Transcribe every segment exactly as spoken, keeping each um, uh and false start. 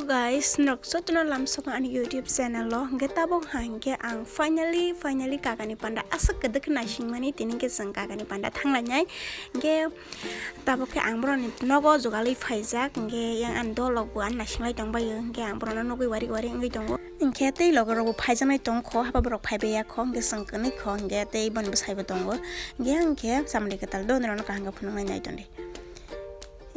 Guys, norok jotono lamsogo ani YouTube channel o. Hingke tabok ha hingke ang finally, finally kakani panda aswk kwdwk khe naisingmani, tini hingke chwng kakani panda thanglainai. Hingke tabok khe ang borokni nogo jugalwi phaijak, hingke yang ani dolok bo ang naisinglai tongbaio, hingke ang borokno nugwi wari wari wngwi tongo. Hingke tei loge rokbo phaijaknai tongkho, hapa borok phaibai yakho, hingke chwng kwnwi kho, hingke tei boni bwsaibo tongo. Hingke ang khe samari kwtal do norokno kaham khe phunuknai nai tongdi.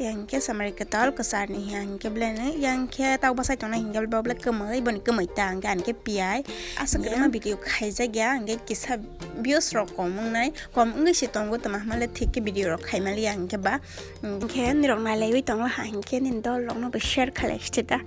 Yang khe samari kwtal kwcharni hiya hingke belai no, yang khe tabok bwsai tongnai hingke bo belai kwmwi, boni kwmwi ta hingke ani khe piyai. Aswk kwbangma video khaijak ya, hingke kisa views rok kom wngnai, kom wngwi se tongo, tamo hwnba le thik khe video rok khaimaliya hingke ba. Hingke nirok nailaiwi tongla ha hingke nini dol rokno bo share khailai site ta.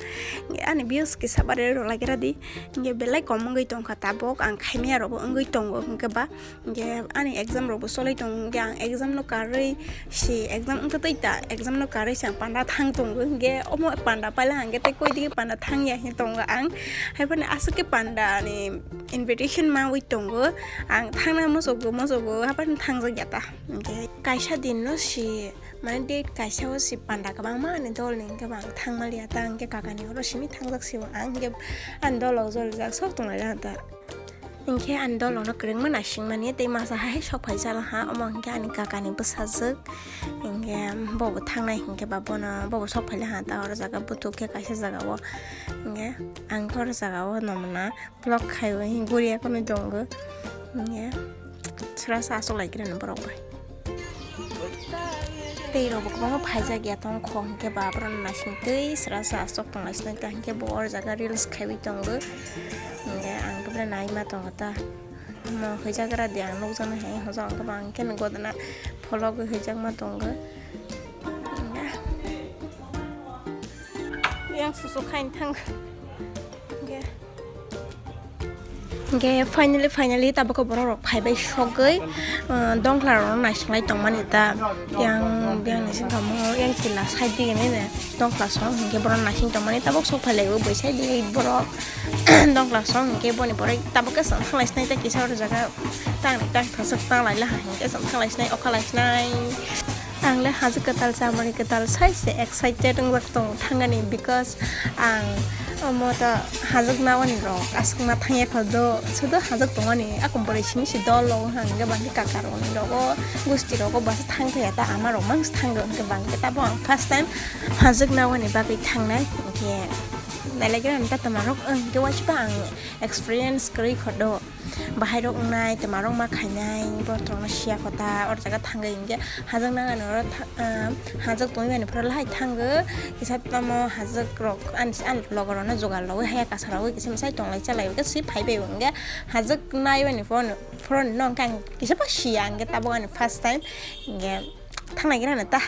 Hingke ani views kisa bare rwlai gra di, hingke belai kom wngwi tongkha tabok, ang khaimaya rokbo wngwi tongo hingke ba. Hingke ani exam rokbo cholai tongo, hingke ang exam no karwi si exam wngtwi ta, exam no karwi si ang panda thang tongo, hingke omo panda paila hingke tei koi digi panda thangya hin tongo ang. Haiphano aswk khe panda ni invitation mawi tongo, ang thangna muchungo muchungo haiphano thangjak ya ta. Hingke kaisa din no si, mane date kaisa o si panda kwbangma ani dol ni hingke bo ang thangmaliya ta, hingke kakani oro simi thangjak si o ang, hingke ani dol rok jolijak sok tonglai ta. Hingke ani dolong no kwrwngma naisingmani tei masa hai sok phai jala ha, omo hingke ani kakani bwsajwk. Hingke bobo thangnai hingke ba bono bobo sok phai laha ta oro jaga butuk khe kaisa jaga o. Hingke ang khe oro jaga o nomna vlog khaiwi guriya kheno tongo. Hingke sra sa aswk lai khe borok bai. Tei rok bo kwbangma phaijak ya tongkho, hingke ba borok naising twi sra sa aswk tong lai sinai ta, hingke bo oro jaga reels khaiwi tongo. Hingke ang khe belai naima tongo ta. Omo hwjak gra di ang nukjaknai hai hojak ang khe bang khe godana phologwi hwjakma tongo. Hingke yang susu khaini thang. Hingke. Hingke finally, finally, tabuk borok rok phaibai sogwi, uh, dongkla rok no naisinglai tongmani ta, yang, yang ni singkamo, yang chila side dige nini dongkla song, hingke borok naising tongmani tabuk sok phai lai o, bai side dige borok dongkla song, hingke boni pore tabuk khe chwng thanglai sinai ta kisa oro jaga tang, tang thaswk tang lai laha, hingke chwng thanglai sinai, okha lai sinai. Ang le hajwk kwtal, chamani kwtal, sai se excited wngjak tongo thangani, because ang omo ta hajwk nawani rok aswk ma thangya kho do, sudo hajwk tongmani akon bwrwi simi se dol rok hwnka hwnkhe bangkhe kaka rokni rogo, gusti rogo bwsa thang thaya ta, ama rok mangsa thango hwnkhe bangkhe tabo ang first time hajwk nawani bagwi thangnai, hwnkhe nailaikhe ani ta tongmarok hwnkhe waisba ang experience kwrwi kho do. Bahai rok wngnai, twma rok ma khainai, borok rok no siya kho ta, oro jaga thangwi hwnkhe hajwk nang ani oro tha-, ah, hajwk tongwi mani phuru lahai thango, kisa tamo hajwk rok ani, ani logo rok no jugal rogwi haya kasa rogwi kisa mwsai tonglai chalai hwnkhe swi phai bai hwnkhe hajwk nai mani phuru, phuru no hwnkhe ang kisa bo siya hwnkhe tabuk ani first time hwnkhe thanglai gra no ta.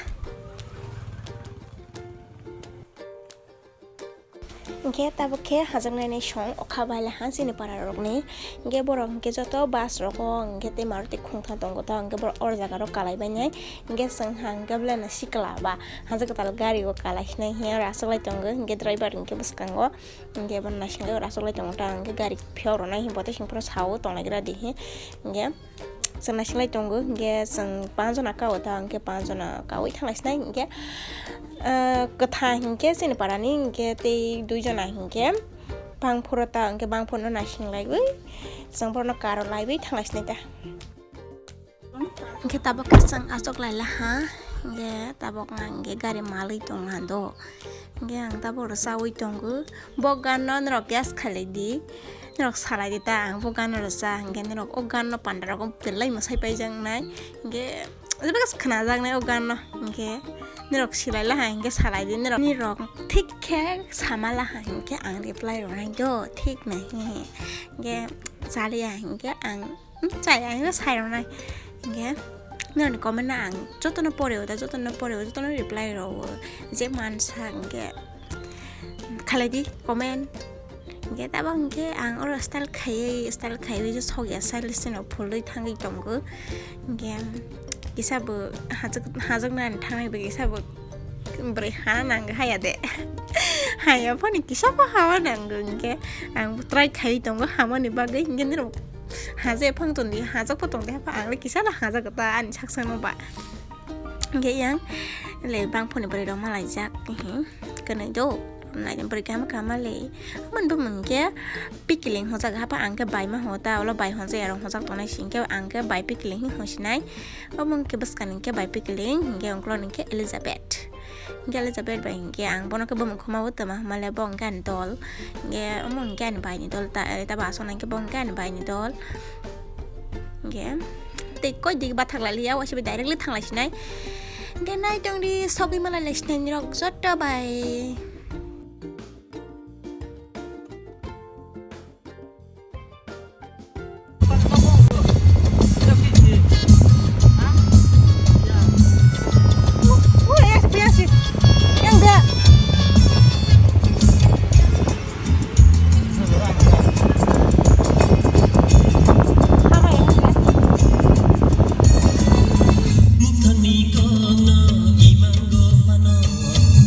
Hingke tabuk khe hajwk nainai song okha bai laha chini para rokni. Hingke borok hingke joto bus rogo hingke tei Maruti khungtha tongo ta hingke borok oro jaga rok kalai bainai. Hingke chwng ha hingke belai no sikla ba hajwk kwtal gari o kalai sinai hiya oro aswk lai tongo hingke driver hingke bwskango hingke bo naisingwi oro aswk lai tongo ta hingke gari phiyok rwnai himbo tei singphuru sao tonglai gra di hi hingke. Chwng naisinglai tongo, hingke chwng panch jona kao ta, hingke panch jona kawi thanglai sinai, hingke, ah, kwtha hingke chini parani, hingke tei dui jona hingke bangphoro ta, hingke bangphoro no naisinglaiwi chwng borokno karo laiwi thanglai sinai ta. Hingke tabuk khe chwng achuk lai laha, hingke tabuk hingke gari malwi tong hando, hingke ang tabuk rwchawi tongo, bo ganno norok guess khailai di. Norok salai di ta, ang bo gano rwchak, hingke norok o gano panda rogo belai mwsai paijaknai, hingke bebak khnajaknai o gano, hingke norok silai laha, hingke salai di norok. Nirok thik khe sama laha, hingke ang reply rwnai do, thik nahi, hingke chaliya, hingke ang, hmm, chaya, hingke sai rwnai, hingke norokni comment no ang jotono poreo da, jotono poreo, jotono reply rwo, je mansa, hingke khalai di comment. Hingke tabok hingke ang oro style khaiwi, style khaiwi je sokya style sino phulwi thangwi tongo. Hingke kisa bo hajak, hajakna thangwi bo kisa bo bwrwi hana nango haya de. Haya phone kisa bo hama nango hingke ang try khaiwi tongo hamani bagwi hingke nini haja ephang tongdi hajak bo tongdi hapha ang le kisa no hajak ta ani saksa no ba. Hingke yang le bangphoni bwrwi rok malaijak, hmm, kwnwi do, Naidi bwrwi kaham kaham le. Omo ni bumung khe pickling hojak, hapa ang khe bai ma ho ta, ulo bai hojak, aro hojak tongnai si hwnkhe ang khe bai pickling hi hosinai. Omo hwnkhe bwskang ni hwnkhe bai pickling, hwnkhe ungkulukgo ni hwnkhe Elizabeth. Hwnkhe Elizabeth bai hwnkhe ang bono khe bumung khuma o twma hwma le bo hwnkhe ani dol. Hwnkhe omo hwnkhe ani bai ni dol ta, tabo aswk nang khe bo hwnkhe ani bai ni dol. Hwnkhe tei koi dik bathak lai liya, waisa bai directly thang lai sinai. Hwnkhe nai tong di, sogwi malai lai sinai nirok joto bai.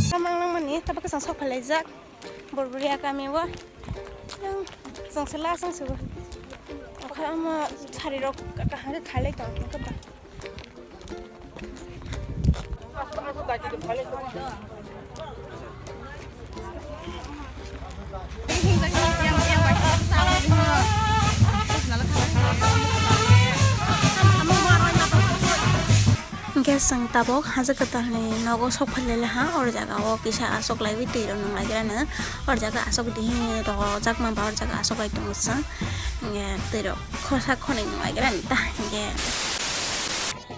Samang nangmani, tabuk khe chwng sok phailaijak. Borboria kami o. Yang chwng se la chwng se o. Okha omo sari rok kaham khe khailai tong khe ba. Hwnkhe chwng tabuk haja kwtalni nogo sok phailailaiha, oro jaga o kisa aswk laiwi twi rok nung lai gra no, oro jaga aswk dihini rojak ma ba oro jaga aswk lai tongo chwng, hwnkhe twi rok khosa khonwi nung lai gra no ta hwnkhe.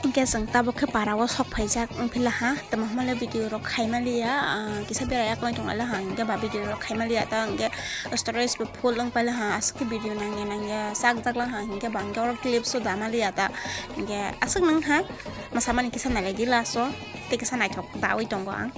Hwnkhe chwng tabuk khe para o sok phaijak wngphi laha, tamo hwnmale video rok khaima liya, ah, kisa bera yaklai tong lai laha, hwnkhe ba video rok khaima liya ta, hwnkhe storage bo full wng pai laha, aswk khe video nangya nangya chak jak laha, hwnkhe ba hwnkhe oro clips o dama liya ta, hwnkhe aswk nung ha, mwsamani kisa nailai di last o, tei kisa naithok dawi tongo ang.